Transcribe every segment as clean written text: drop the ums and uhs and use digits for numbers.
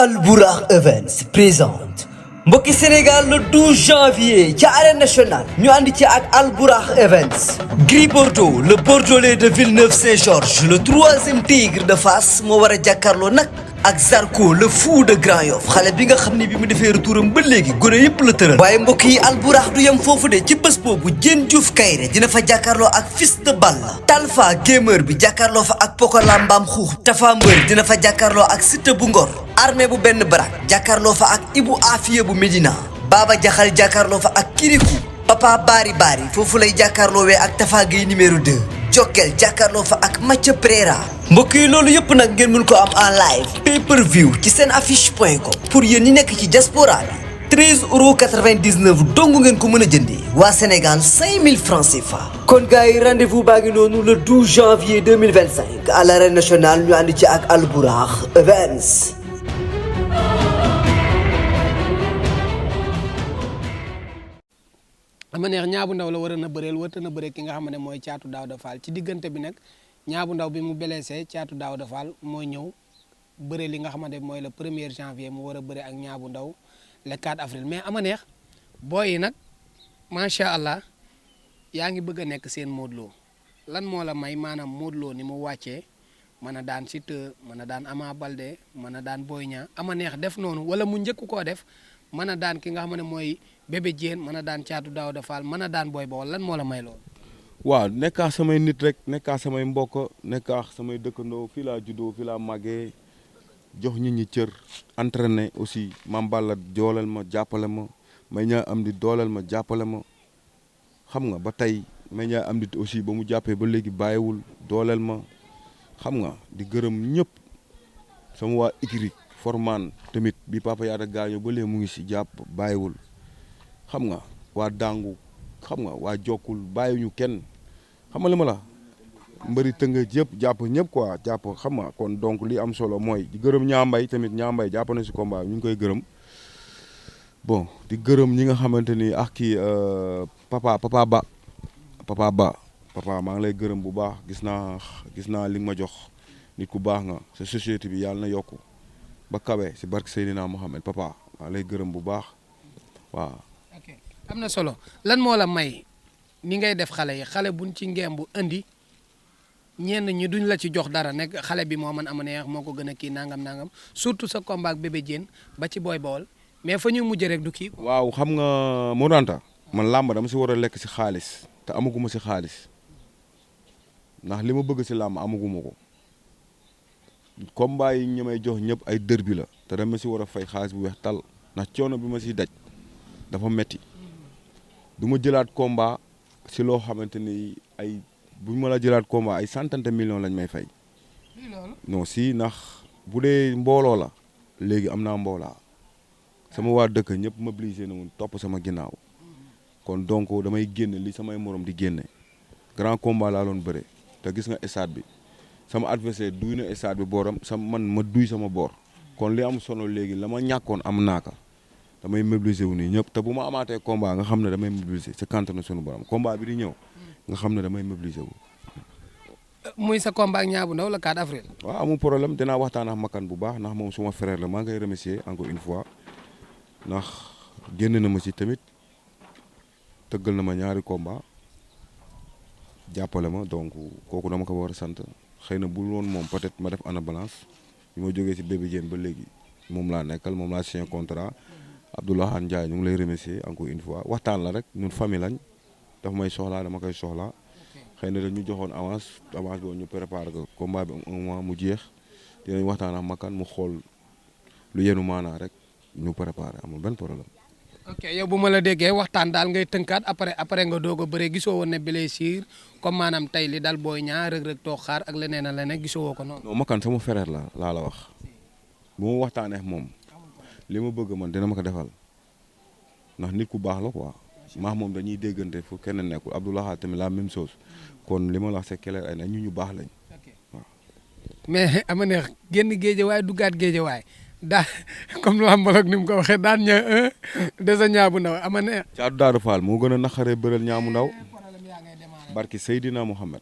Albourakh Events présente mbokki Sénégal le 12 janvier ci arène nationale ñu ànd ci ak Albourakh Events. Gris Bordeaux le bordelais de Villeneuve-Saint-Georges le troisième tigre de Fass moo war a jàkkaarloo nag ak Zarko le fou de Grand Yoff xale bi nga xam ne bi mu defee retouram ba léegi gone yëpp la tëral. waaye mbokk yi Albourakh du yem foofu de ci bés boobu Diène Diouf Kaïré dina fa jàkkaarloo ak Fils de Balla. Talfa gamer bi jàkkaarloo fa ak Pokola Mbaam Xuux. Tafa Mbër dina fa jàkkaarloo ak Siteu bu Ngor. Armée bu benn barak jàkkaarloo fa ak Ibou Afia bu Médina. Baba Jaxal jàkkaarloo fa ak Kirikou. Papa Bari Bari foofu lay jàkkaarloowee ak Tafa Gueye numéro 2. Jokkel jàkkaarloo fa ak Mathieu Préra. mbokk yi loolu yëpp nag ngeen mën ko am en live pay per view ci seen affiche.com. pour yéen ñi nekk ci diaspora bi 13,99 € dong ngeen ko mën a jëndee. waa Sénégal 5000 francs CFA. kon gars yi rendez-vous baa ngi noonu le 12 janvier 2025 à l'arène nationale ñu ànd ci ak Albourakh Events. ama neex ñaabu ndaw la war na bëreel wërta na bëree ki nga xam ne mooy Caatu Daawda Fall ci diggante bi nag ñaabu ndaw bi mu blessé Caatu Daawda Fall mooy ñëw bëre li nga xamante mooy le 1er janvier mu war a bëre ak ñaabu ndaw le 4 avril mais ama neex booy yi nag macha allah yaa ngi bëgg a nekk seen Modou Lo lan moo la may maanaam Modou Lo ni mu wàccee mën a daan Siteu mën a daan Ama Baldé mën a daan Boy Niang ama neex def noonu wala mu njëkk koo def mën a daan ki nga xam ne mooy Bébé Diène mën a daan Caatu Daawda Fall mën a daan Boy Baol lan moo la may loolu. waaw nekkaa samay nit rek nekkaa samay mbokk nekkaa samay dëkkandoo fii laa juddoo fii laa màggee jox nit ñi cër entraîné aussi Mame Balla dooleel ma jàppale ma may ñaa am di dooleel ma jàppale ma xam nga ba tey may ñaa am di aussi ba mu jàppee ba léegi bàyyiwul dooleel ma xam nga di gërëm ñëpp sama waa Ikiri Forman tamit bi Papa Yaata gaañoo ba léegi mu ngi si jàpp bàyyiwul xam nga waa Dangu xam nga waa Jokkul bàyyiwuñu kenn xam nga li ma la mbëri tënga yëpp jàpp ñëpp quoi jàpp xam nga kon donc li am solo mooy di gërëm ñaambay tamit ñaambay jàpp na si combat bi ñu ngi koy gërëm bon di gërëm ñi nga xamante ni ak kii papa Ba maa ngi lay gërëm bu baax gis naa li nga ma jox nit ku baax nga sa société bi yàlla na yokku ba kawe si barke Seydina Mohamed papa maa lay gërëm bu baax waaw. ok am na solo lan moo la may ni ngay def xale yi xale buñ ci ngemb indi ñenn ñi duñ la ci jox dara nekk xale bi moo man ama neex moo ko gën a kii nangam surtout sa combat ak Bébé Diène ba ci Boy Baol mais fa ñuy mujj rek du kii. waaw xam nga Modou Anta man làmb dama si war a lekk si xaalis te amaguma si xaalis ndax li ma bëgg si làmb amaguma ko combat yi ñu may jox ñëpp ay dër bi la te dama si war a fay xaalis bu weex tal ndax coono bi ma siy daj dafa metti du ma jëlaat combat si loo xamante ni ay bu ma la jëlaat combat ay centaine de millions lañ may fay non si ndax bu dee mbooloo la léegi am naa mboolaa sama waa dëkk ñëpp mobilisé na woon topp sama ginnaaw kon donc damay génn li samay morom di génne grand combat laa doon bëre te gis nga stade bi sama adversaire duy na stade bi booram man ma duy sama boor kon li am solo léegi la ma ñàkkoon am naa ko damay mobiliser wu nii ñëpp te bu ma amaatee combat nga xam ne damay mobiliser ci kàntanu sunu borom combat bi di ñëw nga xam ne damay mobiliser wu. muy sa combat ak Niang bu Ndaw la 4 avril. waaw amul problème dinaa waxtaan ak Makan bu baax ndax moom suma frère la maa ngi koy remercier encore une fois ndax génn na ma ci tamit tëggal na ma ñaari combat jàppale ma donc kooku dama ko war a sant xëy na bul woon moom peut-être ma def ana balance bi ma jógee ci Bébé Diène ba léegi moom laa nekkal moom laa signé contrat Abdoulaye Ndiaye ñu ngi lay remercier encore une fois waxtaan la rek ñun famille lañ daf may soxlaa dama koy soxlaa xëy na dañu joxoon avance boobu ñu préparé ko combat bi un mois mu jeex dinañ waxtaan ak Makan mu xool lu yenu maanaa rek ñu préparé amul benn problème. ok yow bu ma la déggee waxtaan daal ngay tënkaat après nga doog a bëre gisoo woon ne blessure comme maanaam tey li dal Boy Niang Reug toog xaar ak leneen a leneen gisoo woo ko noonu. non Makan sama frère laa la wax bu ma waxtaanee ak moom li ma bëgg man dina ma ko defal ndax nit ku baax la quoi maax moom dañuy déggante fu kenn nekkul Abdoulaye tamit la même chose kon li ma la wax c'est clair ay na ñu baax lañ waaw. mais ama neex génn géejewaay duggaat géejewaay daa comme lu am ni mu ko waxee daan ña desa Niang bu Ndaw ama neex. Caatu Daawda Fall moo gën a naqaree bëral Niang bu Ndaw barki Seydina Mohamed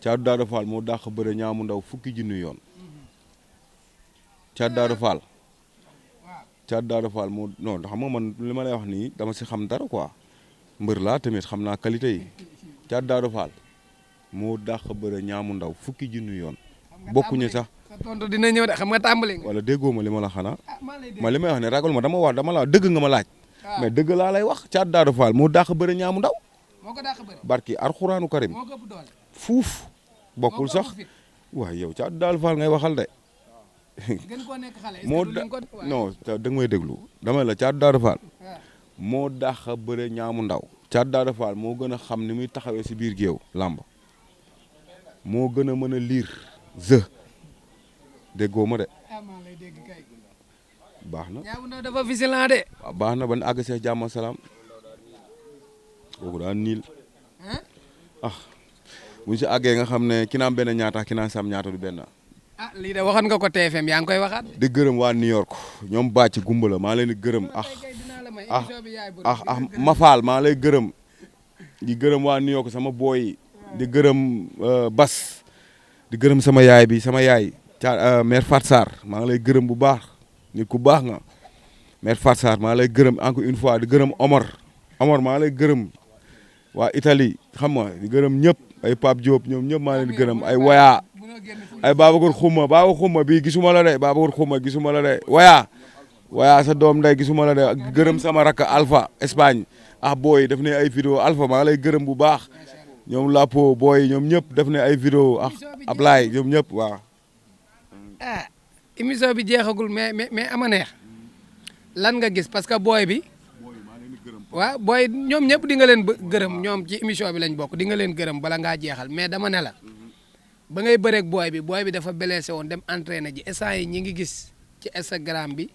Caatu Daawda Fall moo dàq bëre Niang bu Ndaw fukki junni yoon Caatu Daawda Fall Thiatou Daouda Fall moo non xam nga man li ma lay wax nii dama si xam dara quoi mbër laa tamit xam naa qualité yi Thiatou Daouda Fall moo dàq bëre ñaamu ndaw fukki junni yoon bokkuñu sax. sa tontu dina ñëw de xam nga tàmbali nga. wala déggoo ma li ma la xanaa ma li may wax ne ragal ma dama la dëgg nga ma laaj. mais dëgg laa lay wax Thiatou Daouda Fall moo dàq bëre ñaamu ndaw. moo ko dàq bëre. barki alxuraanu karim moo ko ëpp doole. fuuf bokkul sax waaye yow Thiatou Daouda Fall ngay waxal de. gën koo nekk xale. moo da non da nga may déglu dama la Thiatou Daouda Fall moo dàq bëre ñaamu ndaw. Thiatou Daouda Fall moo gën a xam ni muy taxawee si biir géew làmb moo gën a mën a liir jeu déggoo ma de. maa lay dégg kay. baax na ñaamu ndaw dafa vigilant de. waaw baax na ban àgg see jàmm salaam kooku daan niil bu ñu si àggee nga xam ne ki naan benn ñaata ki naan sam ñaata du benn. lii de waxoon nga ko TFM yaa ngi koy waxaat. di gërëm waa New York ñoom bàcc gumbala maa leen di gërëm Mafal maa lay gërëm di gërëm waa New York sama booy di gërëm Bas di gërëm sama yaay bi sama yaay mère Fat Sarr maa ngi lay gërëm bu baax nit ku baax nga mère Fat Sarr maa lay gërëm encore une fois di gërëm Omar maa lay gërëm waa Italie xam nga di gërëm ñëpp ay Pape Diop ñoom ñëpp maa leen di gërëm ay Waya ay Babacar Xuma bii gisuma la de Babacar Xuma gisuma la de Waya sa doom nday gisuma la de gërëm sama rakk Alpha Espagne booy def ne ay vidéo Alpha maa lay gërëm bu baax ñoom Lapo booy ñoom ñëpp def ne ay vidéo Ablaye ñoom ñëpp waaw. émission bi jeexagul mais ama neex lan nga gis parce que booy bi waaw booy ñoom ñëpp di nga leen gërëm ñoom ci émission bi lañ bokk di nga leen gërëm bala ngaa jeexal mais dama ne la ba ngay bëreeg booy bi dafa blessé woon dem entraîné ji instant yi ñi ngi gis ci Instagram bi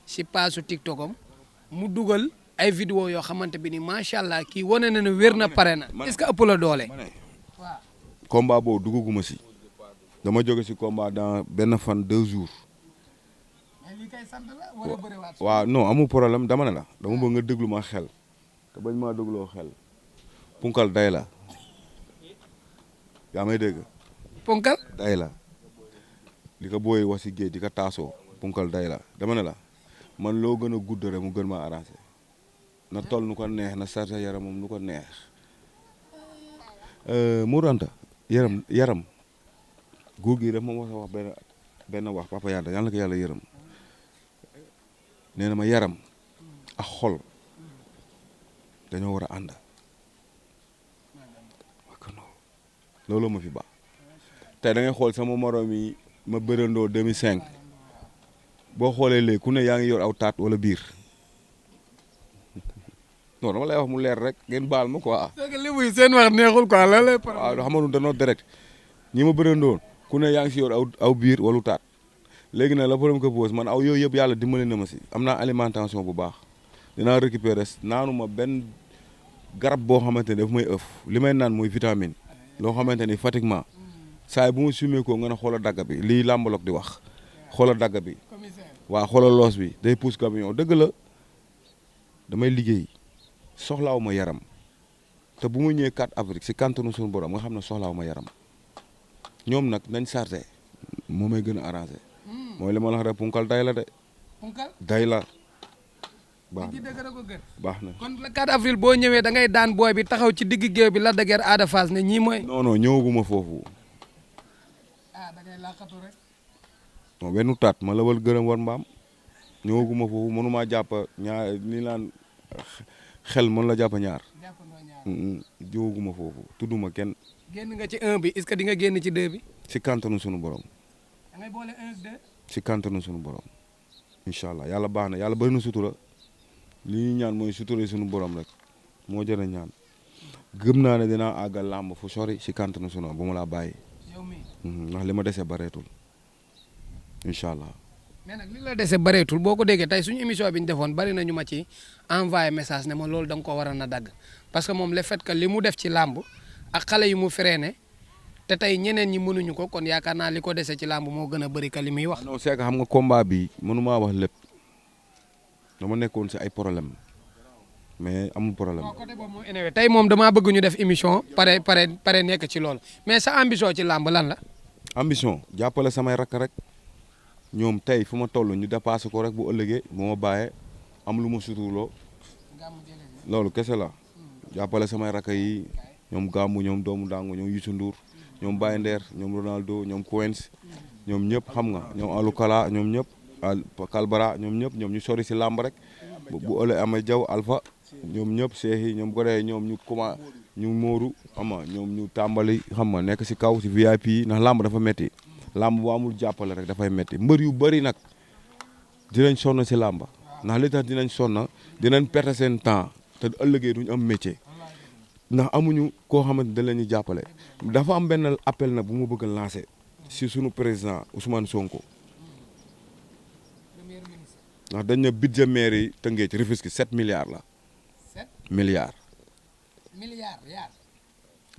si page TikTok am mu dugal ay vidéo yoo xamante bi ni macha allah kii wane na ne wér na pare na est-ce que ëpp la doole. waaw combat boobu duggaguma si dama jóge si combat dans benn fan 2 jours. waaw non amul problème dama ne la dama bëgg nga déglu ma xel te bañ maa dégloo xel punkal day la yaa may dégg. punkal day la li ko booy wax si géej di ko taasoo punkal day la dama ne la man loo gën a gudd rek mu gën ma arrangé na toll nu ko neex na sarta yaram moom nu ko neex Modou Anta yaram góor gi daf ma wax a wax benn wax papa yàlla yàlla na ko yàlla yërëm nee na ma yaram ak xol dañoo war a ànd loolu ma fi baax tey da ngay xool sama morom yi ma bërëndoo 2005 boo xoolee léegi ku ne yaa ngi yor aw taat wala biir non dama lay wax mu leer rek ngeen baal ma quoi. c'est que li muy seen wax neexul quoi la lay. waaw xam nga danoo direct ñi ma bërëndoon ku ne yaa ngi si yor aw biir wala taat léegi nag la problème que pose man aw yooyu yëpp yàlla dimbali na ma si am naa alimentation bu baax dinaa récupérer naanu ma benn garab boo xamante ne daf may ëff li may naan mooy vitamine loo xamante ni fatiguement saa yi bu ma sumee ko nga ne xoola dagga bi lii làmbaloog di wax xoola dagga bi waaw xoola loos bi day pousse camion dëgg la damay liggéey soxlaaw ma yaram te bu ma ñëwee 4 avril si kantanu suñu borom nga xam ne soxlaaw ma yaram ñoom nag nañ chargé moo may gën a arrangé mooy li ma la wax rek punkal day la de. punkal day la. baax na baax na kon le 4 avril boo ñëwee da ngay daan booy bi taxaw ci digg géew bi Lac de Guiers Ada Fass ne ñii mooy. non non ñëwaguma foofu. da ngay laqatu rek. non benn taat ma la wal gërëm war mbaam ñëwaguma foofu mënumaa jàpp ñaar ni naan xel mën la jàpp ñaar. ñëwaguma foofu tudduma kenn. génn nga ci 1 bi est-ce que di nga génn ci 2 bi. si kantanu sunu borom. da ngay boole 1 2. si kantanu sunu borom. incha allah yàlla baax na yàlla bëri na sutura li ñuy ñaan mooy sutura sunu borom rek moo jën a ñaan gëm naa ne dinaa àggal làmb fu sori si kantanu sunu bu ma laa bàyyi. yow mii. ndax li ma dese bareetul incha allah. mais nag li la dese bareetul boo ko déggee tey suñu émission bi ñu defoon bari na ñu ma ci envoyé message ne ma loolu da nga ko war a na dagg parce que moom le fait que li mu def ci làmb ak xale yi mu freiné te tey ñeneen ñi mënuñu ko kon yaakaar naa li ko dese ci làmb moo gën a bëri ka li muy wax. non c'est que xam nga combat bi mënumaa wax lépp dama nekkoon si ay problème mais amul problème. waaw côté boobu moo énewee tey moom damaa bëgg ñu def émission pare nekk ci loolu mais sa ambition ci làmb lan la. ambition jàppale samay rakk rek ñoom tey fu ma toll ñu dépassé ko rek bu ëllëgee bu ma bàyyee am lu ma suturloo loolu kese la jàppale samay rakk yi ñoom Gambu ñoom doomu Dangu ñoom Youssou Ndour ñoom Baye Nder ñoom Ronaldo ñoom Coens ñoom ñëpp xam nga ñoom Alou Kala ñoom ñëpp Kalbara ñoom ñëpp ñoom ñu sori si làmb rek bu ëllëg amee jaw Alpha ñoom ñëpp seex yi ñoom godee ñoom ñu commencé ñu móoru xam nga ñoom ñu tàmbali xam nga nekk si kaw si VIP yi ndax làmb dafa metti làmb bu amul jàppale rek dafay metti mbër yu bëri nag dinañ sonn si làmb ndax li tax dinañ sonn dinañ perte seen temps te ëllëgee duñ am métier ndax amuñu koo xamante da leen ñu jàppale dafa am benn appel nag bu ma bëgg a lancer si sunu président Ousmane Sonko ndax dañ ne budget maire yi Tëngéej Rufisque 7 milliards la. 7 milliards.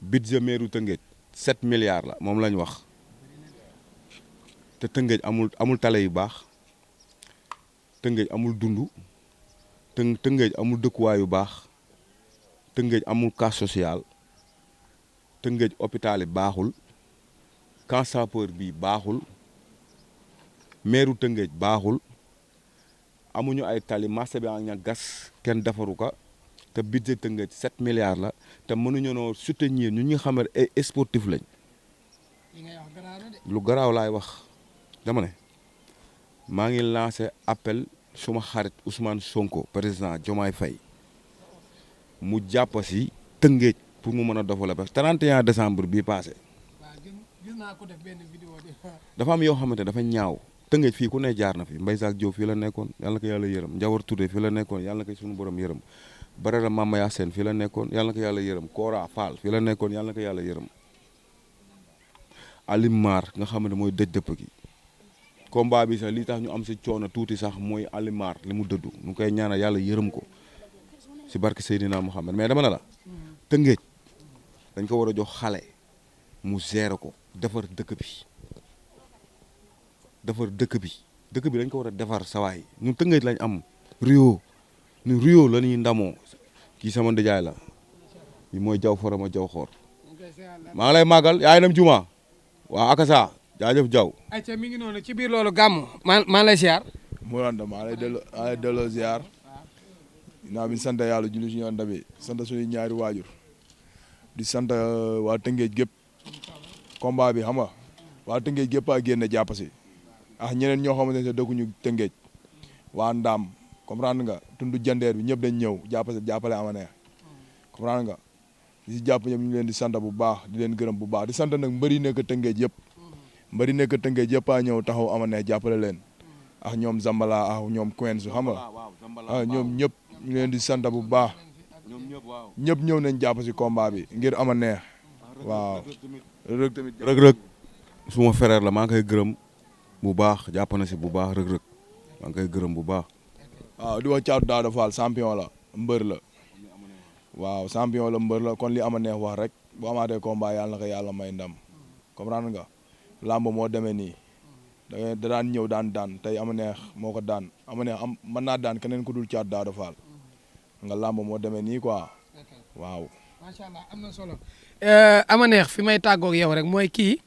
budget maire yu Tëngéej 7 milliards la moom lañ wax te Tëngéej amul tale yu baax Tëngéej amul dund Tëngéej amul dëkkuwaay yu baax Tëngéej amul casse sociale Tëngéej hôpital yi baaxul camp sapeur bi baaxul maire yu Tëngéej baaxul amuñu ay tali marché bi ak gas kenn defaru ko te budget Tëngéej 7 milliards la te mënuñu noo soutenir ñun ñi xam ne ay sportif lañ lu garaaw laay wax dama ne maa ngi lancé appel suma xarit Ousmane Sonko président Diomaye Faye mu jàpp si Tëngéej pour mu mën a développer 31 décembre bii passé dafa am yoo xamante dafa ñaaw Tëngéej fii ku ne jaar na fi Mbaye Jacques Diop fii la nekkoon yàlla na ko yàlla yërëm Njawar Touré fii la nekkoon yàlla na ko suñu borom yërëm Barara Mama Yacine fii la nekkoon yàlla na ko yàlla yërëm Kora Fall fii la nekkoon yàlla na ko yàlla yërëm Alimar nga xam ne mooy dëj dëpp gi combat bi sax li tax ñu am si coono tuuti sax mooy Alimar li mu dëddu ñu koy ñaanal yàlla yërëm ko si barke Seydina Mouhamed mais dama ne la Tëngéej dañ ko war a jox xale mu gérer ko defar dëkk bi dañ ko war a defar sawaay ñun Tëngéej lañ am Rio la ñuy ndamoo kii sama ndijaay la yi mooy jaw foroma jaw xoor maa ngi lay màggal yaay nam juma waa akasa jaajëf jaw ayca mi ngi noonu ci biir loolu gàmm maa lay ziar moo anda maa lay delloo ziar naa bi sant yàlla julli si ñoon dabi sant suñu ñaari waajur di sant waa Tëngéej gépp combat bi xam nga waa Tëngéej gépp a génne jàpp si ñeneen ñoo xamante ne dëkkuñu Tëngéej waa Ndaam comprendre nga tundu jandeer bi ñëpp dañ ñëw jàppale ama neex comprendre nga di si jàpp ñëpp ñu leen di sant bu baax di leen gërëm bu baax di sant nag mbëri nekk Tëngéej yëpp a ñëw taxaw ama neex jàppale leen ñoom Zambala ñoom Quench xam nga ñoom ñëpp ñu leen di sant bu baax ñëpp ñëw nañ jàpp si combat bi ngir ama neex waaw rëg-rëg suma frère la maa ngi koy gërëm bu baax jàpp na si bu baax rëg-rëg maa ngi koy gërëm bu baax waaw di wax Thiatou Daouda Fall champion la mbër la waaw champion la mbër la kon li ama neex wax rek bu amaatee combat yàlla na ko yàlla may ndam comprendre nga làmb moo demee nii da daan ñëw daan tey ama neex moo ko daan ama neex mën naa daan keneen ku dul Thiatou Daouda Fall nga làmb moo demee nii quoi waaw macha allah am na solo ama neex fi may tàggoog yow rek mooy kii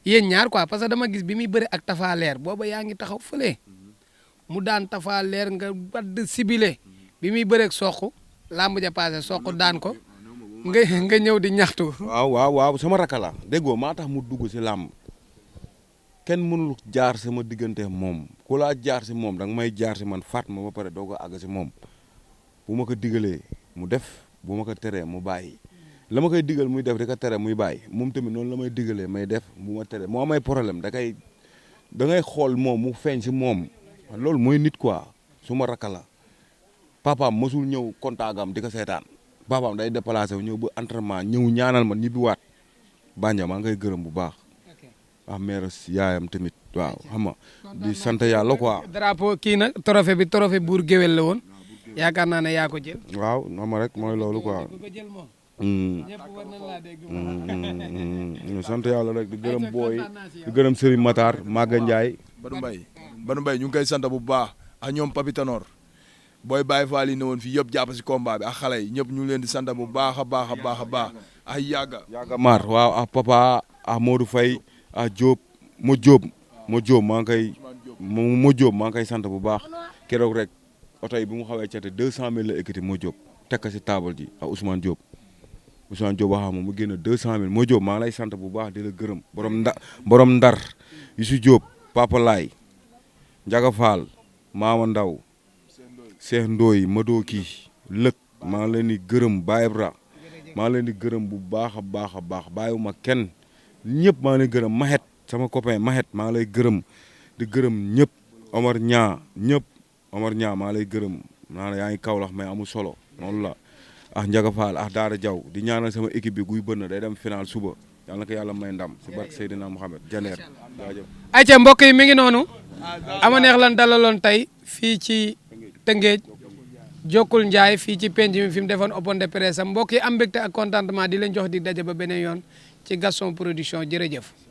yéen ñaar quoi parce que dama gis bi muy bëri ak Tafa Leer booba yaa ngi taxaw fële mu daan Tafa Leer nga wadd sibile bi muy bëreeg soq làmb ja passé soq daan ko nga ñëw di ñaxtu. waaw sama rakk la déggoo maa tax mu dugg si làmb kenn mënul jaar sama diggante moom ku laa jaar si moom danga may jaar si man faat ma ba pare doo ko àgg si moom bu ma ko digalee mu def bu ma ko teree mu bàyyi la ma koy digal muy def di ko tere muy bàyyi moom tamit noonu la may digalee may def bu ma teree moo may problème da ngay xool moom mu feeñ si moom loolu mooy nit quoi su ma rakk la papaam mosul ñëw kontaagam di ko seetaan papaam day déplacé wu ñëw ba entraînement ñëw ñaanal ma ñibbiwaat bànja maa ngay gërëm bu baax mère yaayam tamit waaw xam nga di sant yàlla quoi. drapeau kii nag trophée buur géwél la woon yaakaar naa ne yaa ko jël. waaw xam rek mooy loolu quoi. ñu sant yàlla rek di gërëm booy di gërëm Serigne Matar Maga Ndiaye. Badou Mbaye ñu ngi koy sant bu baax ak ñoom Papi Tanor booy Baye Fall yi ne woon fii yëpp jàpp si combat bi ak xale yi ñëpp ñu ngi leen di sant bu baax a baax ak yàgga maar waaw ak papa ak Modou Faye Diop moo Diop maa ngi koy moo Diop maa ngi koy sant bu baax keroog rek oto yi bi mu xawee cate 200000 la ekkati moo Diop teg ko si table ji ak Ousmane Diop waxaa ma mu génn 200000 moo Diop maa ngi lay sant bu baax di la gërëm borom ndar Youssou Diop Papa Laay Ndiaga Fall Maama Ndaw Cheikh Ndoye Mado kii lëg maa ngi leen di gërëm Baye Bra maa ngi leen di gërëm bu baax a baax a baax bàyyiwuma kenn ñëpp maa ngi lay gërëm Mahet sama copain Mahet maa ngi lay gërëm di gërëm ñëpp Omar Ñaa ñëpp Omar Ñaa maa lay gërëm naa yaa ngi Kaolack mais amul solo noonu la ah Ndiaga Fall ah Daara Diaw di ñaanal sama équipe bi guy bënn day dem final suba yàlla na ko yàlla may ndam si barke Seydina Mohamed janeer jaajëf ayca mbokk yi mi ngi noonu ama neex lan dalaloon tey fii ci Tëngéej Jokkul Njaay fii ci penc mi fi mu defoon open de presse am mbokk yi am mbégte ak contentement di leen jox di daje ba beneen yoon ci Gaston Production jërëjëf